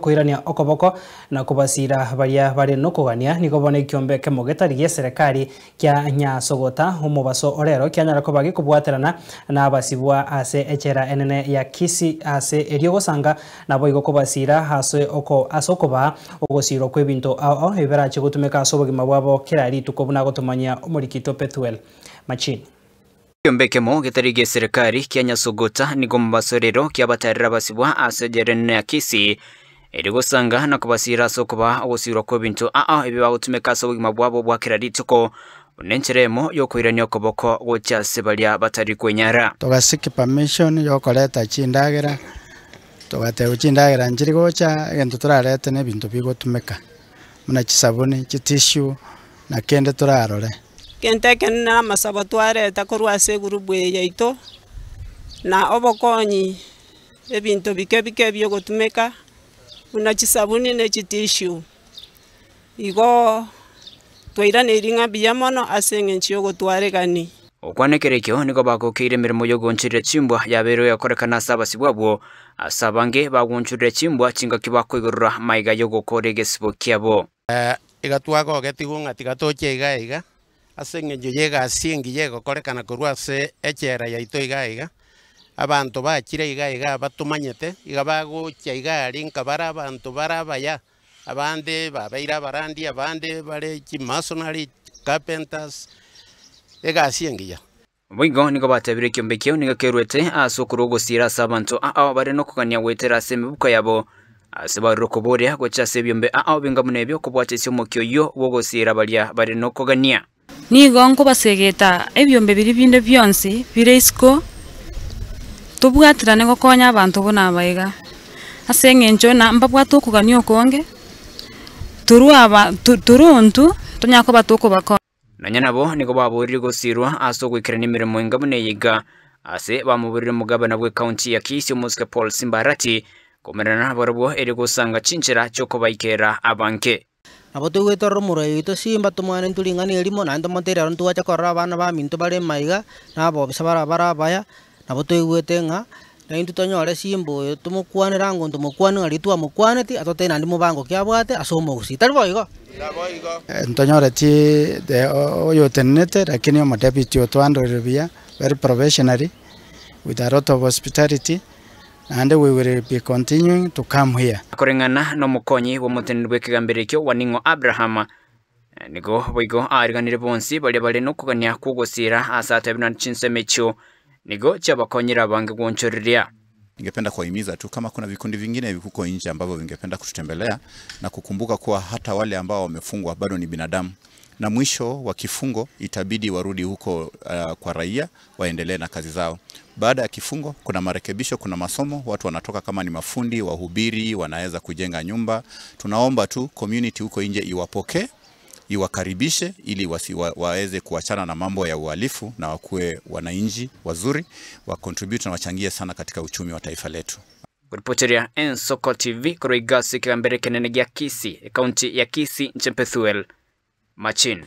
Koirania okoboko na kobasiira baria bare nokogania, nigo bono ekiombe ekemo getari gi'eserekari kia Nyasogota omobaso o rero kianyara koba gekobwaterana nabasibwa ase echela enene ya Kisii ase erio gosanga naboigo kobasiira ase oko ase okobaa ogosiirwa kw'ebinto ao ao ebi barache gotumeka ase obogima bwabo kera rituko buna agotomanyia omorikito Pethuel Machini. Ekiombe ekemo getari gi'eserekari kia Nyasogota nigo omobaso rero kiabatarire abasibwa ase ejela enene ya Kisii erio gosanga na kobasiira ase okobaa ogosiirwa kw'ebinto ao ebi bagotumeka ase obogima bwabo bwa kera rituko buna enchera eyemo y'okoirania okoboko gochia ase baria batari kwenyara. Togasiki permission yokoreta chindagera, togatebwa chindagera nchiri gocha, egento torarete na ebinto bigotumeka, buna chisabuni, chitissue, na kende torarore. Egento ekenene namasabo twareta korwa ase egurubu eye yaito, na obokonyi ebinto bike bike biogotumeka, buna chisabuni ne chitissue. Igo twairaneirie ng'a mbuya mono ase eng'encho y'ogotwaregani. Gokwana ekero ekio nigo bagokeire emeremo y'ogoonchoreria chimbwa yabeirwe egokorekana ase abasibwa abwo, ase abange bagoonchorera chimbwa chingaki bakoigorora amaiga y'ogokora egesibo kiabo. Iga twagogetigwe ng'a tiga toche iga iga, ase eng'encho y'egasi engiya egokorekana korwa ase echela yaito iga iga, abanto bachire iga iga batomanyete, iga bagocha iga aria nka bare abanto bare abaya, abande babeire abarandia, abande bare chimasonari, carpenters, egasi engiya. Boigo nigo batebire ekiombe ekio nigo keruete ase okorua ogosiira ase abanto ao bare nokogania goetera ase emebuko yabo, ase barure okoboria gochia ase ebiombe ao binga buna ebio kobwatesia omokia oyio bw'ogosiira baria bare nokogania. Nigo nkobasegeta ebiombe biria binde bionsi bire isiko, tobwaterane gokonya abanto buna aba iga, ase eng'encho na mbabwate okogania okonge, torwe aba torwe intwe tonyare koba tokobakonya. Nonya nabo nigo baboorire gosiirwa ase ogoikerania emeremo enga buna eye iga, ase bamoborire omogabana bw'ekaunti ya Kisii omosike Paul Simba Arati komerana nabarabwo erio gosanga chinchera chi'okobaikera abange. Nabo toigwete ororo omorwai oito Simba tomwane intwe ring'ana erimo, naende tomoteire aro ntwacha korora abana baminto bare maiga, na abobisa bare bare abaya, nabo toigwete ng'a naintwe tonyore Simba oyo tomokwanere ango ntomokwane ng'a riria twamokwaneti atotebie naende mobango ki abwate ase omogusii, tari boigo? Ntonyoreti the oyotenenete lakini omodeputy otwandorire buya very professionally with a lot of hospitality naende we will be continuing to come here. Koreng'ana nomokonyi bw'omoteneneri bw'ekegambero ekio Waning'o Abraham, nigo boigo aariganire bonsi baria bare nokogania kw'ogosiira ase atebire naende chinsemo echio nigo chiabakonyire abange gwonchoreria. Ningependa kuwahimiza tu kama kuna vikundi vingine huko nje ambavyo vingependa kututembelea na kukumbuka kuwa hata wale ambao wamefungwa bado ni binadamu, na mwisho wa kifungo itabidi warudi huko kwa raia waendelee na kazi zao. Baada ya kifungo kuna marekebisho, kuna masomo, watu wanatoka kama ni mafundi, wahubiri, wanaweza kujenga nyumba. Tunaomba tu community huko nje iwapokee, iwakaribishe ili waweze kuachana na mambo ya uhalifu na wakuwe wananchi wazuri, wa contribute na wachangie sana katika uchumi wa taifa letu. Kuripoteria Ensoko TV korwa iga ase ekegambero ekenene gia Kisii, ekaunti ya Kisii, inche Pethuel Machin.